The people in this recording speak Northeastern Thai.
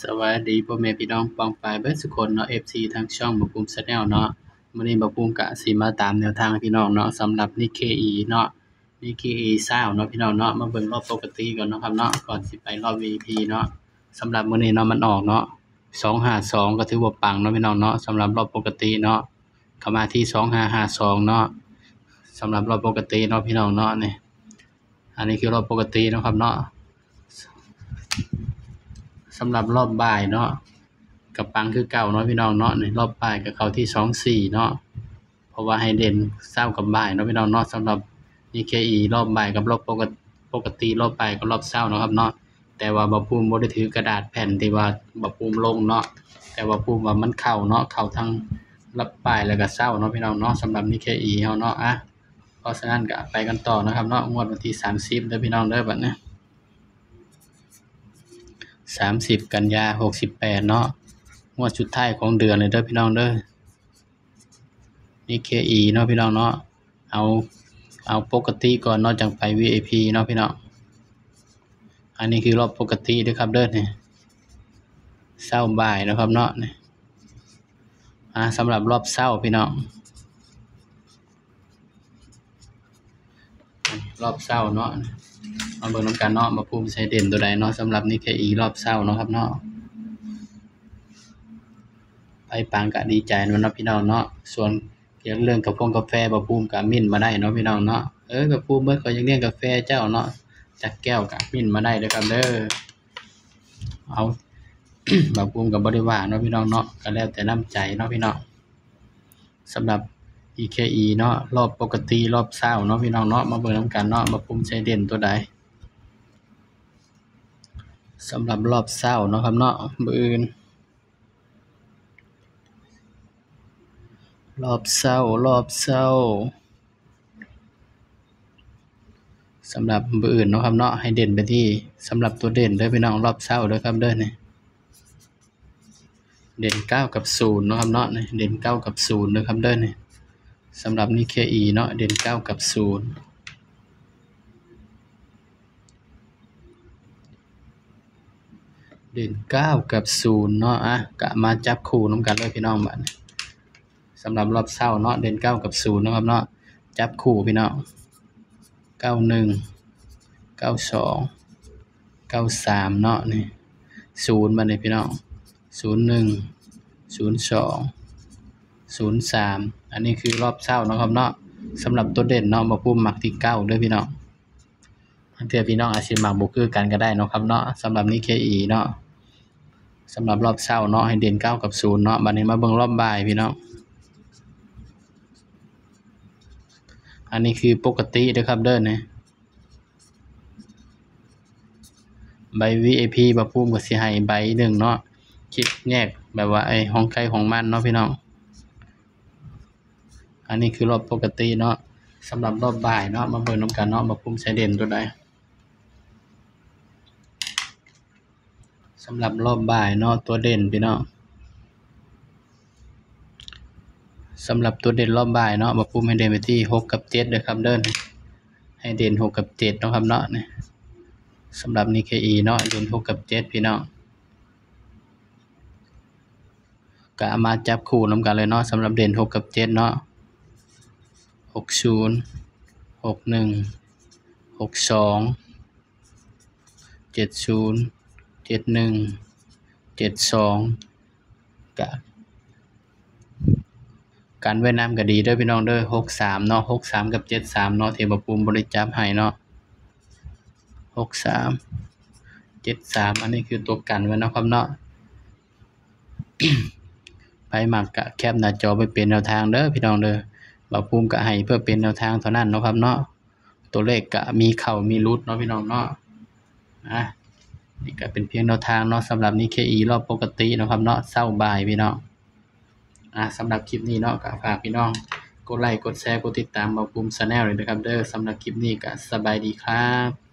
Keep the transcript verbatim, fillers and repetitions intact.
สวัสดีพ่อแม่พี่น้องป้องปายเบิดสุคนเนาะ เอฟซี ทางช่องบ่าวภูมิ Channel เนาะ มื้อนี้บ่าวภูมิกะสิมาตามแนวทางพี่น้องเนาะ สำหรับนิเคอีเนาะ นิเคอีซาวเนาะพี่น้องเนาะ มาเบิ่งรอบปกติก่อนเนาะครับเนาะ ก่อนสิไปรอบ วี ไอ พี เนาะ สำหรับมื้อนี้เนาะมันออกเนาะ สองห้าสอง ก็ถือว่าปังเนาะพี่น้องเนาะ สำหรับรอบปกติเนาะ เข้ามาที่ สองห้าห้าสอง เนาะ สำหรับรอบปกติเนาะพี่น้องเนาะ นี่ อันนี้คือรอบปกติเนาะครับเนาะ สำหรับรอบบ่ายเนาะ กะปังคือเก่าเนาะพี่น้องเนาะ นี่รอบบ่ายกะเข้าที่ สองสี่ เนาะ เพราะว่าให้เด่นเช้ากับบ่ายเนาะพี่น้องเนาะ สำหรับนิเคอีรอบบ่ายกับรอบปกติ ปกติรอบบ่ายกับรอบเช้าเนาะครับเนาะ แต่ว่าบ่าวภูมิบ่ได้ถือกระดาษแผ่นที่ว่าบ่าวภูมิลงเนาะ แต่บ่าวภูมิว่ามันเข้าเนาะ เข้าทั้งรอบบ่ายแล้วก็เช้าเนาะพี่น้องเนาะ สำหรับนิเคอีเฮาเนาะ อ่ะ เพราะฉะนั้นก็ไปกันต่อนะครับเนาะ งวดวันที่ สามสิบ เด้อพี่น้องเด้อ บัดนี้ สามสิบ กันยา หกสิบแปด เนาะ งวดสุดท้ายของเดือนเลยเด้อพี่น้องเด้อ นิเคอีเนาะพี่น้องเนาะ เอา เอาปกติก่อนเนาะ จั่งไป วี ไอ พี เนาะพี่น้อง อันนี้คือรอบปกติเด้อครับเด้อ นี่ เช้าบ่ายเนาะครับเนาะ นี่ อ่า สำหรับรอบเช้าพี่น้อง รอบเช้าเนาะ มาเบิ่งนำกันเนาะ บ่าวภูมิใส่เด่นตัวใดเนาะ สำหรับนิเคอีรอบเช้าเนาะครับเนาะ ไปปังกะดีใจนำเนาะพี่น้องเนาะ ส่วนเกี่ยวเรื่องกาแฟ บ่าวภูมิกะเม้นมาได้เนาะพี่น้องเนาะ เออ บ่าวภูมิเบิดข้อยอยากเลี้ยงกาแฟเจ้าเนาะ จักแก้วกะเม้นมาได้เด้อครับเด้อ เอา บ่าวภูมิกะบ่ได้ว่าเนาะพี่น้องเนาะ กะแล้วแต่น้ำใจเนาะพี่น้อง สำหรับ อีเคอี เนาะ รอบปกติ รอบเช้าเนาะพี่น้องเนาะ มาเบิ่งนำกันเนาะ บ่าวภูมิใส่เด่นตัวใด สำหรับรอบเช้าเนาะครับเนาะ มื้ออื่น รอบเช้า รอบเช้า สำหรับมื้ออื่นเนาะครับเนาะ ให้เด่นไปที่ สำหรับตัวเด่นเด้อพี่น้อง รอบเช้าเด้อครับเด้อ นี่ เด่น เก้า กับ ศูนย์ เนาะครับเนาะ นี่ เด่น เก้า กับ ศูนย์ เด้อครับเด้อ นี่ สำหรับนิเคอีเนาะ เด่น เก้า กับ ศูนย์ เด่น เก้า กับ ศูนย์ เนาะ อ่ะ กะมาจับคู่นำกันเลยพี่น้อง บัดนี้ สำหรับรอบเช้าเนาะ เด่น เก้า กับ ศูนย์ เนาะครับเนาะ จับคู่พี่น้อง เก้าหนึ่ง เก้าสอง เก้าสาม เนาะ นี่ ศูนย์ บัดนี้พี่น้อง ศูนย์หนึ่ง ศูนย์สอง ศูนย์สาม อันนี้คือรอบเช้าเนาะครับเนาะ สำหรับตัวเด่นเนาะ บ่าวภูมิมักที่ เก้า เด้อพี่น้อง บางเทื่อพี่น้องอาจสิมักบ่คือกันก็ได้เนาะครับเนาะ สำหรับนิเคอีเนาะ สำหรับรอบเช้าเนาะ ให้เด่น เก้า กับ ศูนย์ เนาะ บัดนี้มาเบิ่งรอบบ่ายพี่น้อง อันนี้คือปกติเด้อครับเด้อ นี่ ใบ วี ไอ พี บ่าวภูมิกะสิให้ใบหนึ่งเนาะ คิดแยกแบบว่าไอ้ของใครของมันเนาะพี่น้อง อันนี้คือรอบปกติเนาะ สำหรับรอบบ่ายเนาะ มาเบิ่งนำกันเนาะ บ่าวภูมิใส่เด่นตัวใด สำหรับรอบบ่ายเนาะ ตัวเด่นพี่น้อง สำหรับตัวเด่นรอบบ่ายเนาะ บ่าวภูมิให้เด่นไปที่ หก กับ เจ็ด เด้อครับเด้อ ให้เด่น หก กับ เจ็ด เนาะครับเนาะ นี่ สำหรับนิเคอีเนาะ เด่น หก กับ เจ็ด พี่น้อง กะมาจับคู่นำกันเลยเนาะ สำหรับเด่น หก กับ เจ็ด เนาะ หกศูนย์ หกหนึ่ง หกสอง เจ็ดศูนย์ เจ็ดหนึ่ง เจ็ดสอง กะ กันไว้นำกะดีเด้อพี่น้องเด้อ หกสาม เนาะ หกสาม กับ เจ็ดสาม เนาะ ที่บ่าวภูมิบ่ได้จับให้เนาะ หกสาม เจ็ดสาม อันนี้คือตัวกันไว้เนาะครับเนาะ ไผมักกะแคปหน้าจอไปเป็นแนวทางเด้อพี่น้องเด้อ บ่าวภูมิกะให้เพื่อเป็นแนวทางเท่านั้นเนาะครับเนาะ ตัวเลขกะมีเข้ามีหลุดเนาะพี่น้องเนาะ อ่ะ นี่กะเป็นเพียงแนวทางเนาะ สำหรับนิเคอีรอบปกติเนาะครับเนาะ เช้าบ่ายพี่น้อง อ่ะ สำหรับคลิปนี้เนาะ กะฝากพี่น้องกดไลค์ กดแชร์ กดติดตามบ่าวภูมิ Channel เลยนะครับเด้อ สำหรับคลิปนี้กะสบายดีครับ